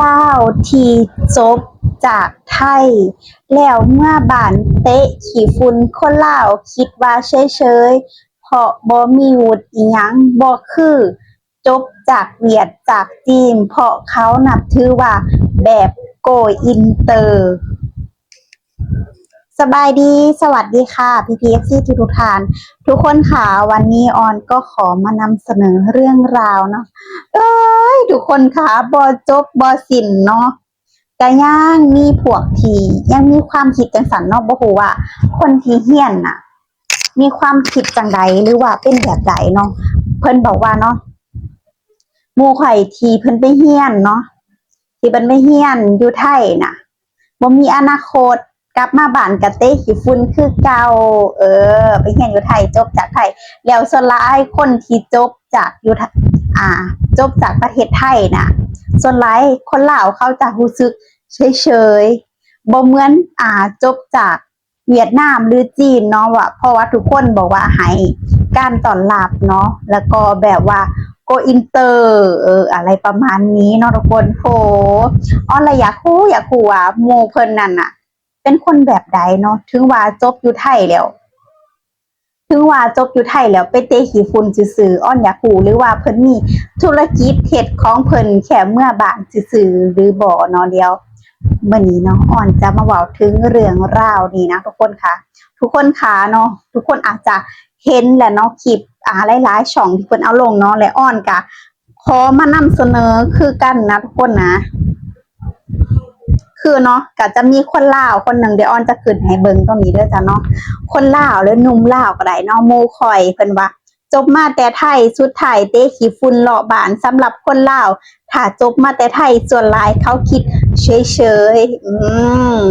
ລາວທີ່ຈົບຈາກໄທ ແລ້ວເມືອບ້ານເຕະຂີ້ຝຸ່ນຄົນລາວ ຄິດວ່າເຊີຍໆ ເພາະບໍ່ມີວຸດອີ່ຫຍັງ ບໍ່ຄື ຈົບຈາກຫວຽດ ຈາກຈີນ ເພາະເຂົານັບຖືວ່າແບບໂກອິນເຕີ. ສະບາຍດີ ສະຫວັດດີຄ່ະ ພີ່ໆ ເອັຟຊີ ທຸກໆທ່ານ ທຸກຄົນຄ່ະ. ວັນນີ້ອອນກໍຂໍມານຳສະເໜີເລື່ອງລາວເນາະ ເອີຍ ທຸກຄົນຄ່ະ ບໍ່ຈົບບໍ່ສິ້ນເນາະ. ກະຍັງມີພວກທີ່ຍັງມີຄວາມຄິດຈັ່ງຊັ້ນເນາະ ບໍ່ຮູ້ວ່າຄົນທີ່ຮຽນນະ ມີຄວາມຄິດຈັ່ງໃດ ຫຼືວ່າເປັນແບບໃດເນາະ. ເພິ່ນບອກວ່າເນາະ ໝູ່ຂ້ອຍທີ່ເພິ່ນໄປຮຽນເນາະ ທີ່ເພິ່ນໄປຮຽນຢູ່ໄທນະ ບໍ່ມີອະນາຄົດ ກັບມາບ້ານກະເຕະຂີ້ຝຸ່ນຄືເກົ່າ. ເອີ ໄປຮຽນຢູ່ໄທ ຈົບຈາກໄທ ແລ້ວສ່ວນຫຼາຍຄົນທີ່ຈົບຈາກຢູ່ ອ່າ ຈົບຈາກປະເທດໄທນະ ສ່ວນຫຼາຍຄົນລາວເຂົາຈະຮູ້ສຶກເສີຍໆ ບໍ່ເໝືອນ ອ່າ ຈົບຈາກຫວຽດນາມ ຫຼື ຈີນເນາະ ວ່າ ເພາະວ່າທຸກຄົນບອກວ່າໃຫ້ການຕ້ອນຮັບເນາະ ແລ້ວກໍແບບວ່າໂກອິນເຕີ ເອີ ອະໄລປະມານນີ້ເນາະທຸກຄົນ. ໂຫ ອອນລະຢາກຮູ້ ຢາກຮູ້ວ່າໝູ່ເພິ່ນນັ້ນນະ ເປັນຄົນແບບໃດເນາະ ເຖິງວ່າຈົບຢູ່ໄທແລ້ວ ເຖິງວ່າຈົບຢູ່ໄທແລ້ວໄປເຕະຂີ້ຝຸ່ນຊື່ໆ. ອອນຢາກຮູ້ ຫຼືວ່າເພິ່ນມີທຸລະກິດເຮັດຂອງເພິ່ນແຄ່ເມືອບ້ານຊື່ໆ ຫຼືບໍ່ເນາະ. ດຽວມື້ນີ້ເນາະ ອອນຈະມາເວົ້າເຖິງເລື່ອງລາວນີ້ນະທຸກຄົນຄ່ະ ທຸກຄົນຄ່ະເນາະ. ທຸກຄົນອາດຈະເຫັນແລ້ວເນາະ ຄລິບ ອ່າ ຫຼາຍໆຊ່ອງທີ່ເພິ່ນເອົາລົງເນາະ ແລະ ອອນກະ ຂໍມານຳສະເໜີຄືກັນນະທຸກຄົນນະ. ຄືເນາະ ກະຈະມີຄົນລາວຄົນໜຶ່ງ ດຽວອອນຈະຂຶ້ນໃຫ້ເບິ່ງຕົງນີ້ເດີຈ້າເນາະ. ຄົນລາວ ຫຼື ໜຸ່ມລາວກໍໄດ້ເນາະ ໝູ່ຂ້ອຍ ເພິ່ນວ່າ ຈົບມາແຕ່ໄທ ສຸດທ້າຍເຕະຂີ້ຝຸ່ນເລາະບ້ານ. ສຳລັບຄົນລາວ ຖ້າຈົບມາແຕ່ໄທ ສ່ວນຫຼາຍເຂົາຄິດເສີຍໆ. ອືມ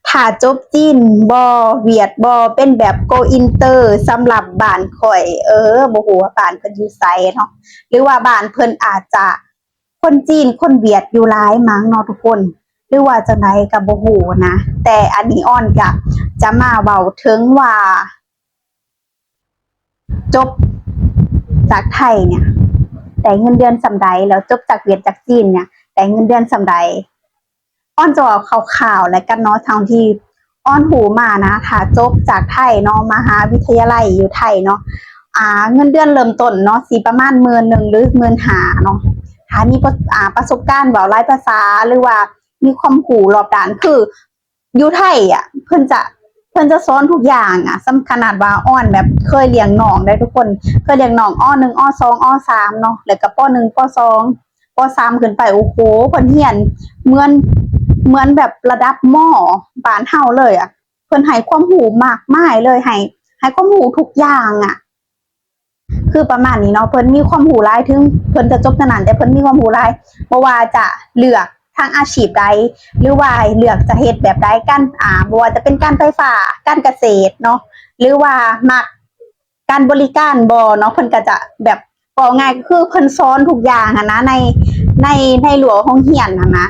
ຖ້າຈົບຈີນບໍ່ ຫວຽດບໍ່ ເປັນແບບໂກອິນເຕີ ສຳລັບບ້ານຂ້ອຍ ເອີ ບໍ່ຮູ້ວ່າບ້ານເພິ່ນຢູ່ໃສເນາະ ຫຼືວ່າບ້ານເພິ່ນອາດຈະຄົນຈີນຄົນຫວຽດຢູ່ຫຼາຍມັ້ງເນາະທຸກຄົນ ຫຼືວ່າຈັ່ງໃດກໍບໍ່ຮູ້ນະ. ແຕ່ອັນນີ້ອອນກະຈະມາເວົ້າເຖິງວ່າ ຈົບຈາກໄທເນີ້ຍ ໄດ້ເງິນເດືອນສ່ຳໃດ ແລ້ວຈົບຈາກຫວຽດຈາກຈີນເນີ້ຍ ໄດ້ເງິນເດືອນສ່ຳໃດ. ອອນຈະເວົ້າຄ່າວໆແລ້ວກັນເນາະ ເທົ່າທີ່ອອນຮູ້ມານະ ຖ້າຈົບຈາກໄທເນາະ ມະຫາວິທະຍາໄລຢູ່ໄທເນາະ ອ່າ ເງິນເດືອນເລີ່ມຕົ້ນເນາະ ຊິປະມານໝື່ນໜຶ່ງ ຫຼື ໝື່ນຫ້າເນາະ. ຖ້າມີປະ ອ່າ ປະສົບການເວົ້າຫຼາຍພາສາ ຫຼືວ່າມີຄວາມຮູ້ລອບດ້ານ ຄື ຢູ່ໄທອະ ເພິ່ນຈະ ເພິ່ນຈະສອນທຸກຢ່າງອະ ສ່ຳຂະໜາດວ່າອອນແບບເຄີຍລ້ຽງນ້ອງໄດ໋ທຸກຄົນ ເຄີຍລ້ຽງນ້ອງ ອໍໜຶ່ງ ອໍສອງ ອໍສາມເນາະ ແລ້ວກໍ ປໍໜຶ່ງ ປໍສອງ ປໍສາມຂຶ້ນໄປ ໂອ້ໂຫ ເພິ່ນຮຽນເໝືອນ ເໝືອນແບບລະດັບ ມ ບ້ານເຮົາເລີຍອະ. ເພິ່ນໃຫ້ຄວາມຮູ້ມາກມາຍເລີຍ ໃຫ້ ໃຫ້ຄວາມຮູ້ທຸກຢ່າງອະ. ຄືປະມານນີ້ເນາະ ເພິ່ນມີຄວາມຮູ້ຫຼາຍ ເຖິງເພິ່ນຈະຈົບທາງນັ້ນ ແຕ່ເພິ່ນມີຄວາມຮູ້ຫຼາຍ ບໍ່ວ່າຈະເລືອກທາງອາຊີບໃດ ຫຼືວ່າເລືອກຈະເຮັດແບບໃດ ການ ອ່າ ບໍ່ວ່າຈະເປັນການໄຟຟ້າ ການກະເສດເນາະ ຫຼືວ່າມັກການບໍລິການບໍເນາະ ເພິ່ນກໍຈະແບບ ເວົ້າງ່າຍກໍຄືເພິ່ນສອນທຸກຢ່າງຫັ້ນນະ ໃນ ໃນ ໃນຮົ້ວໂຮງຮຽນຫັ້ນນະ.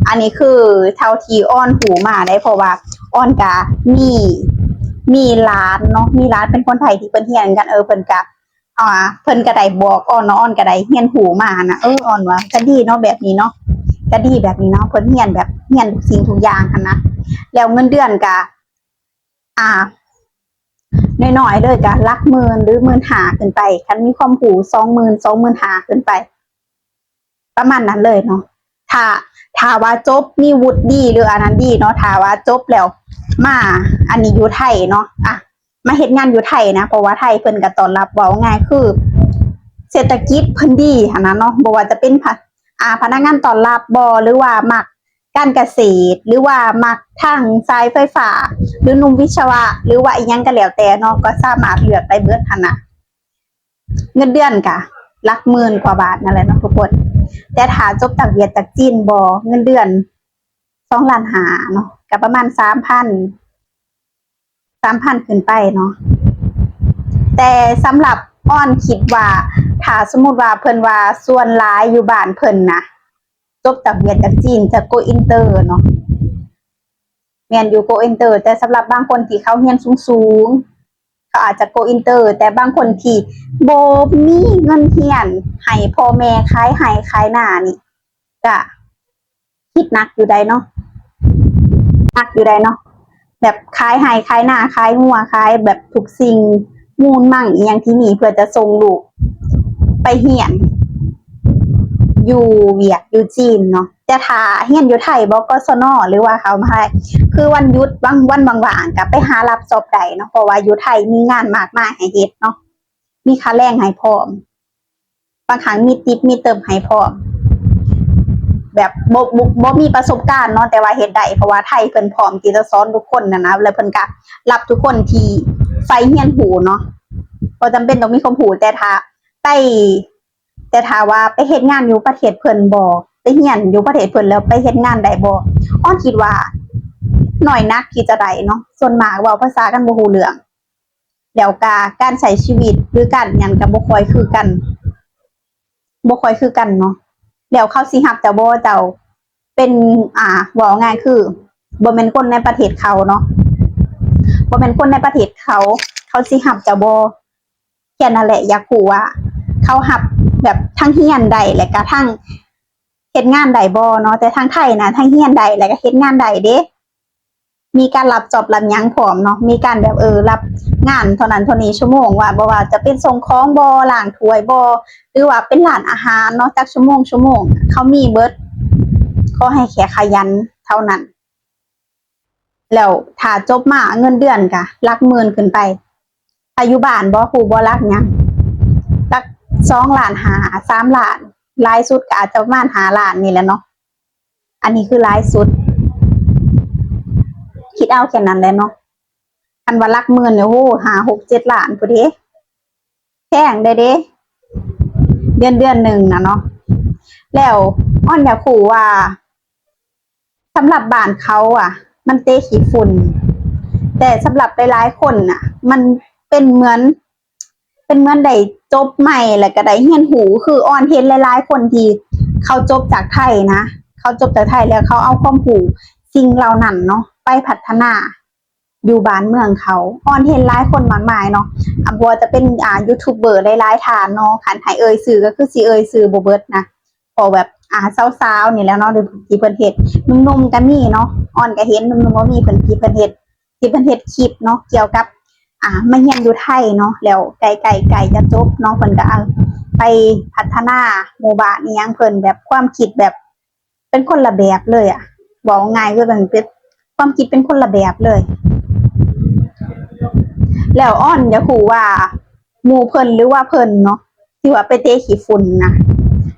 ອັນນີ້ຄືເທົ່າທີ່ອອນຮູ້ມາໄດ໋ ເພາະວ່າອອນກະມີ ມີຫຼານເນາະ ມີຫຼານເປັນຄົນໄທທີ່ເພິ່ນຮຽນນຳກັນ ເອີ ເພິ່ນກະ ອ່າ ເພິ່ນກະໄດ້ບອກອອນເນາະ ອອນກະໄດ້ຮຽນຮູ້ມາຫັ້ນນະ. ເອີ ອອນວ່າກະດີເນາະ ແບບນີ້ເນາະ ກະດີແບບນີ້ເນາະ ເພິ່ນຮຽນແບບ ຮຽນທຸກສິ່ງທຸກຢ່າງຫັ້ນນະ ແລ້ວເງິນເດືອນກະ ອ່າ ນ້ອຍໆເລີຍກະຫຼັກໝື່ນ ຫຼື ໝື່ນຫ້າຂຶ້ນໄປ ຄັນມີຄວາມຮູ້ ສອງໝື່ນ ສອງໝື່ນຫ້າຂຶ້ນໄປ ປະມານນັ້ນເລີຍເນາະ. ຖ້າ ຖ້າວ່າຈົບ ມີວຸດດີ ຫຼື ອັນນັ້ນດີເນາະ ຖ້າວ່າຈົບແລ້ວມາ ອັນນີ້ຢູ່ໄທເນາະ ອ່ະ ມາເຮັດງານຢູ່ໄທນະ ເພາະວ່າໄທເພິ່ນກະຕ້ອນຮັບ ເວົ້າງ່າຍຄືເສດຖະກິດເພິ່ນດີຫັ້ນນະເນາະ ບໍ່ວ່າຈະເປັນພະ ອ່າ ພະນັກງານຕ້ອນຮັບບໍ ຫຼືວ່າມັກການກະເສດ ຫຼືວ່າມັກທາງສາຍໄຟຟ້າ ຫຼື ໜຸ່ມວິສະວະ ຫຼືວ່າອີ່ຫຍັງກະແລ້ວແຕ່ເນາະ ກໍສາມາດເລືອກໄດ້ເບິດຫັ້ນນະ. ເງິນເດືອນກະຫຼັກໝື່ນກວ່າບາດນັ້ນແຫຼະເນາະທຸກຄົນ ແຕ່ຖ້າຈົບຈາກຫວຽດຈາກຈີນບໍ ເງິນເດືອນສອງລ້ານຫ້າເນາະ ກະປະມານສາມພັນ ສາມພັນຂຶ້ນໄປເນາະ. ແຕ່ສຳລັບອອນຄິດວ່າ ຖ້າສົມມຸດວ່າເພິ່ນວ່າສ່ວນຫຼາຍຢູ່ບ້ານເພິ່ນນະ ຈົບຈາກຫວຽດຈາກຈີນຈະໂກອິນເຕີເນາະ ແມ່ນຢູ່ ໂກອິນເຕີ ແຕ່ສຳລັບບາງຄົນທີ່ເຂົາຮຽນສູງໆ ເຂົາອາດຈະໂກອິນເຕີ ແຕ່ບາງຄົນທີ່ບໍ່ມີເງິນຮຽນ ໃຫ້ພໍ່ແມ່ຂາຍໄຮ່ຂາຍນານີ້ ກະຄິດໜັກຢູ່ໃດເນາະ ໜັກຢູ່ໃດເນາະ ແບບຂາຍໄຮ່ຂາຍນາ ຂາຍງົວ ຂາຍແບບທຸກສິ່ງ ມູນມັງອີ່ຫຍັງທີ່ມີ ເພື່ອຈະສົ່ງລູກໄປຮຽນຢູ່ຫວຽດ ຢູ່ຈີນເນາະ. ແຕ່ຖ້າຮຽນຢູ່ໄທບໍ ກສນ ຫຼືວ່າເຂົາມະຫາໄລ ຄືວັນຢຸດ ວັນ ວັນວ່າງໆ ກະໄປຫາຮັບຈ໊ອບໄດ້ເນາະ ເພາະວ່າຢູ່ໄທມີງານມາກມາຍໃຫ້ເຮັດເນາະ ມີຄ່າແຮງໃຫ້ພ້ອມ ບາງຄັ້ງມີຕິບມີເຕີມໃຫ້ພ້ອມ ແບບບໍ່ ບໍ່ ບໍ່ມີປະສົບການເນາະ ແຕ່ວ່າເຮັດໄດ້ ເພາະວ່າໄທເພິ່ນພ້ອມທີ່ຈະສອນທຸກຄົນຫັ້ນນະ ແລະເພິ່ນກະຮັບທຸກຄົນທີ່ໃຝ່ຮຽນຮູ້ເນາະ ບໍ່ຈຳເປັນຕ້ອງມີຄວາມຮູ້. ແຕ່ຖ້າໄປ ແຕ່ຖ້າວ່າໄປເຮັດງານຢູ່ປະເທດເພິ່ນບໍ ໄປຮຽນຢູ່ປະເທດເພິ່ນແລ້ວໄປເຮັດງານໄດ້ບໍ ອອນຄິດວ່າໜ້ອຍໜັກທີ່ຈະໄດ້ເນາະ ສ່ວນມາກເວົ້າພາສາກັນບໍ່ຮູ້ເລື່ອງ ແລ້ວກະການໃຊ້ຊີວິດ ຫຼືການຫຍັງກະບໍ່ຄ່ອຍຄືກັນ ບໍ່ຄ່ອຍຄືກັນເນາະ. ແລ້ວເຂົາຊິຮັບເຈົ້າບໍ່ ເຈົ້າເປັນ ອ່າ ເວົ້າງ່າຍຄືບໍ່ແມ່ນຄົນໃນປະເທດເຂົາເນາະ ບໍ່ແມ່ນຄົນໃນປະເທດເຂົາ ເຂົາຊິຮັບເຈົ້າບໍ່ ແຄ່ນັ້ນແຫຼະ. ຢາກຮູ້ວ່າເຂົາຮັບແບບທັງຮຽນໄດ້ ແລະກະທັງເຮັດງານໄດ້ບໍ່ເນາະ. ແຕ່ທາງໄທນະ ທັງຮຽນໄດ້ ແລະກະເຮັດງານໄດ້ເດ້. ມີການຮັບຈ໊ອບຮັບຫຍັງພ້ອມເນາະ ມີການແບບ ເອີ ຮັບງານເທົ່ານັ້ນເທົ່ານີ້ຊົ່ວໂມງ ວ່າ ບໍ່ວ່າຈະເປັນສົ່ງຂອງບໍ ລ້າງຖ້ວຍບໍ ຫຼືວ່າເປັນຮ້ານອາຫານເນາະ ຈັກຊົ່ວໂມງ ຊົ່ວໂມງ ເຂົາມີເບິດ ຂໍໃຫ້ແຄ່ຂະຫຍັນເທົ່ານັ້ນ. ແລ້ວຖ້າຈົບມາເງິນເດືອນກະຫຼັກໝື່ນຂຶ້ນໄປ. ຖ້າຢູ່ບ້ານບໍ ຮູ້ບໍ່ຫຼັກຫຍັງ ຫຼັກສອງລ້ານຫ້າ ສາມລ້ານ ຫຼາຍສຸດກະອາດຈະປະມານຫ້າລ້ານນີ້ແຫຼະເນາະ. ອັນນີ້ຄືຫຼາຍສຸດ ຄິດເອົາແຄ່ນັ້ນແຫຼະເນາະ. ຄັນວ່າຫຼັກໝື່ນນີ້ ໂອ້ ຫ້າ ຫົກ ເຈັດລ້ານພຸ້ນເດ ແພງເດ້ເດ ເດືອນ ເດືອນໜຶ່ງນະເນາະ. ແລ້ວອອນຢາກຮູ້ວ່າ ສຳລັບບ້ານເຂົາອະ ມັນເຕະຂີ້ຝຸ່ນ ແຕ່ສຳລັບຫຼາຍໆຄົນນະ ມັນເປັນເໝືອນ ເປັນເໝືອນໄດ້ຈົບໃໝ່ ແລ້ວກະໄດ້ຮຽນຮູ້ ຄືອອນເຫັນຫຼາຍໆຄົນທີ່ເຂົາຈົບຈາກໄທນະ ເຂົາຈົບຈາກໄທແລ້ວເຂົາເອົາຄວາມຮູ້ສິ່ງເຫຼົ່ານັ້ນເນາະ ໄປພັດທະນາຢູ່ບ້ານເມືອງເຂົາ. ອອນເຫັນຫຼາຍຄົນມາກມາຍເນາະ ອາ ບໍ່ວ່າຈະເປັນ ອາ ຢູທູບເບີຫຼາຍໆທ່ານເນາະ ຄັນໃຫ້ເອີ່ຍຊື່ກະຄືຊິເອີ່ຍຊື່ບໍ່ເບິດນະ ເພາະແບບ ອາ ສາວໆນີ້ແຫຼະເນາະ ທີ່ເພິ່ນເຮັດ ໜຸ່ມໆກະມີເນາະ ອອນກະເຫັນ ໜຸ່ມໆບໍ່ມີ ເພິ່ນ ທີ່ເພິ່ນເຮັດ ທີ່ເພິ່ນເຮັດຄລິບເນາະ ກ່ຽວກັບ ອາ ມາຮຽນຢູ່ໄທເນາະ ແລ້ວໃກ້ໆ ໃກ້ຈະຈົບເນາະ ເພິ່ນກະ ເອີ ໄປພັດທະນາໝູ່ບ້ານອີ່ຫຍັງ ເພິ່ນແບບຄວາມຄິດແບບເປັນຄົນລະແບບເລີຍອະ ເວົ້າງ່າຍຄືເປັນ ເປັນຄວາມຄິດເປັນຄົນລະແບບເລີຍ. ແລ້ວອອນຢາກຮູ້ວ່າໝູ່ເພິ່ນ ຫຼືວ່າເພິ່ນເນາະ ທີ່ວ່າໄປເຕະຂີ້ຝຸ່ນນະ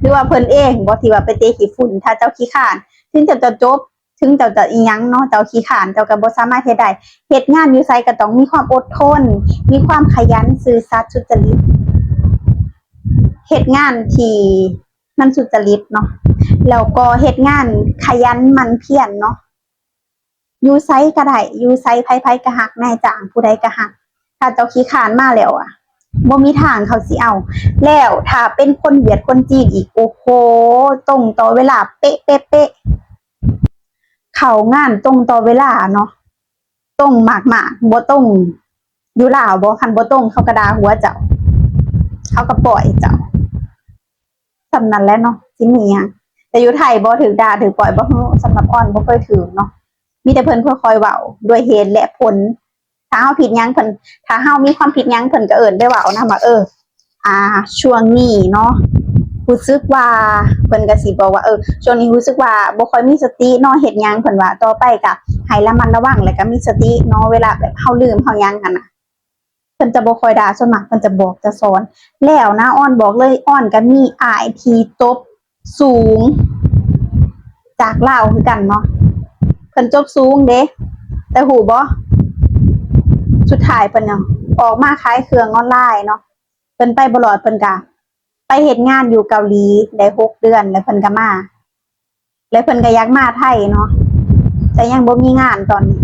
ຫຼືວ່າເພິ່ນເອງບໍ ທີ່ວ່າໄປເຕະຂີ້ຝຸ່ນ ຖ້າເຈົ້າຂີ້ຄ້ານ ເຖິງເຈົ້າຈະຈົບ ເຖິງເຈົ້າຈະອີ່ຫຍັງເນາະ ເຈົ້າຂີ້ຄ້ານ ເຈົ້າກະບໍ່ສາມາດເຮັດໄດ້. ເຮັດງານຢູ່ໃສກະຕ້ອງມີຄວາມອົດທົນ ມີຄວາມຂະຫຍັນ ຊື່ສັດ ສຸດຈະລິດ ເຮັດງານທີ່ມັນສຸດຈະລິດເນາະ ແລ້ວກໍເຮັດງານຂະຫຍັນໝັ່ນພຽນເນາະ. ຢູ່ໃສກະໄດ້ ຢູ່ໃສໃຜໆກະຮັກ ນາຍຈ້າງຜູ້ໃດກະຮັກ. ຖ້າເຈົ້າຂີ້ຄ້ານມາແລ້ວອະ ບໍ່ມີທາງເຂົາຊິເອົາ. ແລ້ວຖ້າເປັນຄົນຫວຽດຄົນຈີນອີກ ໂອ້ໂຫ ຕົງຕໍ່ເວລາເປະໆໆ ເຂົ້າງານຕົງຕໍ່ເວລາເນາະ ຕົງມາກໆ ບໍ່ຕົງ ຢູ່ລາວບໍ ຄັນບໍ່ຕົງເຂົາກະດ່າຫົວເຈົ້າ ເຂົາກະປ່ອຍເຈົ້າ. ສ່ຳນັ້ນແຫຼະເນາະ ຊິມີຫຍັງ. ແຕ່ຢູ່ໄທບໍ່ ຖືກດ່າຖືກປ່ອຍບໍ່ຮູ້ ສຳລັບອອນບໍ່ເຄີຍຖືກເນາະ ມີແຕ່ເພິ່ນຄ່ອຍໆເວົ້າດ້ວຍເຫດແລະຜົນ. ຖ້າເຮົາຜິດຫຍັງເພິ່ນ ຖ້າເຮົາມີຄວາມຜິດຫຍັງເພິ່ນກະເອີ້ນໄປເວົ້ານຳວ່າ ເອີ ອ່າ ຊ່ວງນີ້ເນາະ ຮູ້ສຶກວ່າ ເພິ່ນກະຊິບອກວ່າ ເອີ ຊ່ວງນີ້ຮູ້ສຶກວ່າບໍ່ຄ່ອຍມີສະຕິເນາະ ເຮັດຫຍັງ ເພິ່ນວ່າ ຕໍ່ໄປກະໃຫ້ລະມັດລະວັງ ແລະກະມີສະຕິເນາະ ເວລາແບບເຮົາລືມເຮົາຫຍັງຫັ້ນນະ. ເພິ່ນຈະບໍ່ຄ່ອຍດ່າ ສ່ວນມາກເພິ່ນຈະບອກຈະສອນ. ແລ້ວນະ ອອນບອກເລີຍ ອອນກະມີອ້າຍທີ່ຈົບສູງຈາກລາວຄືກັນເນາະ ເພິ່ນຈົບສູງເດ້ ແຕ່ຮູ້ບໍ່ ສຸດທ້າຍເພິ່ນຫຍັງ ອອກມາຂາຍເຄື່ອງອອນລາຍເນາະ ເພິ່ນໄປບໍ່ລອດ ເພິ່ນກະໄປເຮັດງານຢູ່ເກົາຫຼີໄດ້ຫົກເດືອນ ແລ້ວເພິ່ນກະມາ ແລະເພິ່ນກະຢາກມາໄທເນາະ ແຕ່ຍັງບໍ່ມີງານຕອນນີ້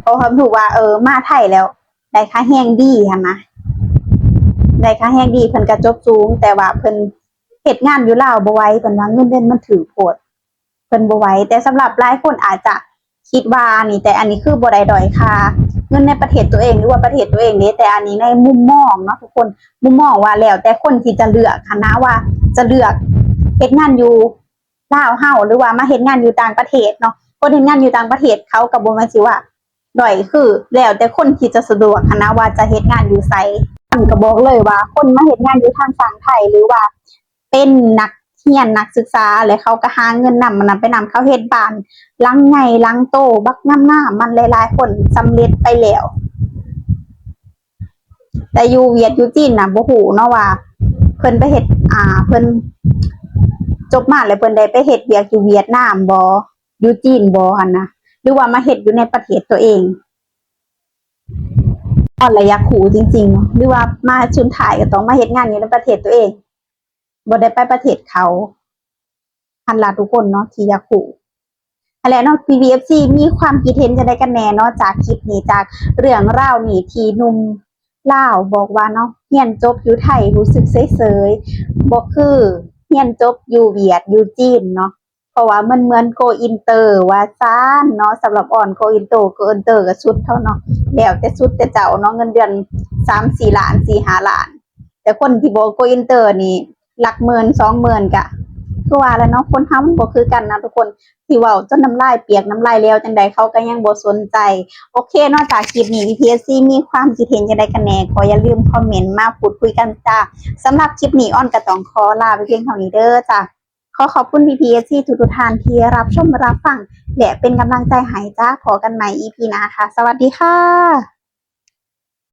ເພາະເພິ່ນຮູ້ວ່າ ເອີ ມາໄທແລ້ວໄດ້ຄ່າແຮງດີຫັ້ນນະ ໄດ້ຄ່າແຮງດີ ເພິ່ນກະຈົບສູງ ແຕ່ວ່າເພິ່ນເຮັດງານຢູ່ລາວບໍ່ໄຫວ ເພິ່ນວ່າເງິນເດືອນມັນຖືກໂພດ ເພິ່ນບໍ່ໄຫວ. ແຕ່ສຳລັບຫຼາຍຄົນອາດຈະຄິດວ່ານີ້ ແຕ່ອັນນີ້ຄືບໍ່ໄດ້ດ້ອຍຄ່າເງິນໃນປະເທດຕົວເອງ ຫຼືວ່າປະເທດຕົວເອງເດ້ ແຕ່ອັນນີ້ໃນມຸມມອງເນາະທຸກຄົນ ມຸມມອງວ່າແລ້ວແຕ່ຄົນທີ່ຈະເລືອກຫັ້ນນະ ວ່າຈະເລືອກເຮັດງານຢູ່ ລາວເຮົາ ຫຼືວ່າມາເຮັດງານຢູ່ຕ່າງປະເທດເນາະ. ຄົນເຮັດງານຢູ່ຕ່າງປະເທດເຂົາກໍບໍ່ແມ່ນຊິວ່າດ້ອຍ ຄືແລ້ວແຕ່ຄົນທີ່ຈະສະດວກຫັ້ນນະ ວ່າຈະເຮັດງານຢູ່ໃສ. ມັນກໍບອກເລີຍວ່າຄົນມາເຮັດງານຢູ່ທາງຝັ່ງໄທ ຫຼືວ່າເປັນນັກຮຽນນັກສຶກສາ ແລ້ວເຂົາກໍຫາເງິນນຳ ນຳໄປນຳ ເຂົາເຮັດບ້ານຫຼັງໃຫຍ່ຫຼັງໂຕບັກງາມໆ ມັນຫຼາຍໆຄົນສຳເລັດໄປແລ້ວ. ແຕ່ຢູ່ຫວຽດຢູ່ຈີນນະ ບໍ່ຮູ້ເນາະວ່າເພິ່ນໄປເຮັດ ອ່າ ເພິ່ນຈົບມາແລ້ວເພິ່ນໄດ້ໄປເຮັດວຽກຢູ່ຫວຽດນາມບໍ່ ຢູ່ຈີນບໍ່ຫັ້ນນະ ຫຼືວ່າມາເຮັດຢູ່ໃນປະເທດຕົວເອງ. ອອນລະຢາກຮູ້ຈິງໆເນາະ ຫຼືວ່າມາສຸດທ້າຍກໍຕ້ອງມາເຮັດງານຢູ່ໃນປະເທດຕົວເອງ ບໍ່ໄດ້ໄປປະເທດເຂົາ. ຫັ້ນລະທຸກຄົນເນາະທີ່ຢາກຮູ້. ຫັ້ນແຫຼະເນາະ ພີ່ໆ ເອັຟຊີ ມີຄວາມຄິດເຫັນຈັ່ງໃດກັນແດ່ເນາະ ຈາກຄລິບນີ້ ຈາກເລື່ອງລາວນີ້ ທີ່ໜຸ່ມລາວບອກວ່າເນາະ ຮຽນຈົບຢູ່ໄທຮູ້ສຶກເສີຍໆ ບໍ່ຄືຮຽນຈົບຢູ່ຫວຽດ ຢູ່ຈີນເນາະ ເພາະວ່າມັນເໝືອນ go inter ວ່າຊັ້ນເນາະ. ສຳລັບອອນ go inter go inter ກໍສຸດເທົ່າເນາະ ແລ້ວແຕ່ສຸດແຕ່ເຈົ້າເນາະ ເງິນເດືອນສາມສີ່ລ້ານ ສີ່ຫ້າລ້ານ ແຕ່ຄົນທີ່ບໍ່ go inter ນີ້ຫຼັກໝື່ນສອງໝື່ນ ກະຄືວ່າແຫຼະເນາະ ຄົນເຮົາມັນບໍ່ຄືກັນນະທຸກຄົນ. ທີ່ເວົ້າຈົນນ້ຳລາຍປຽກນ້ຳລາຍແລ້ວຈັ່ງໃດ ເຂົາກໍຍັງບໍ່ສົນໃຈ. ໂອເຄເນາະ ຈາກຄລິບນີ້ ພີ່ໆ ເອັຟຊີ ມີຄວາມຄິດເຫັນຈັ່ງໃດກັນແດ່ ກໍຢ່າລືມຄອມເມັນມາພູດຄຸຍກັນຈ້າ. ສຳລັບຄລິບນີ້ ອອນກໍຕ້ອງຂໍລາໄປພຽງເທົ່ານີ້ເດີຈ້າ. ຂໍຂອບຄຸນ ພີ່ໆ ເອັຟຊີ ທຸກໆທ່ານທີ່ຮັບຊົມຮັບຟັງ ແລະ ເປັນກຳລັງໃຈໃຫ້ຈ້າ. ພໍ້ກັນໃໝ່ ອີພີ ໜ້າຄ່ະ. ສະຫວັດດີຄ່ະ.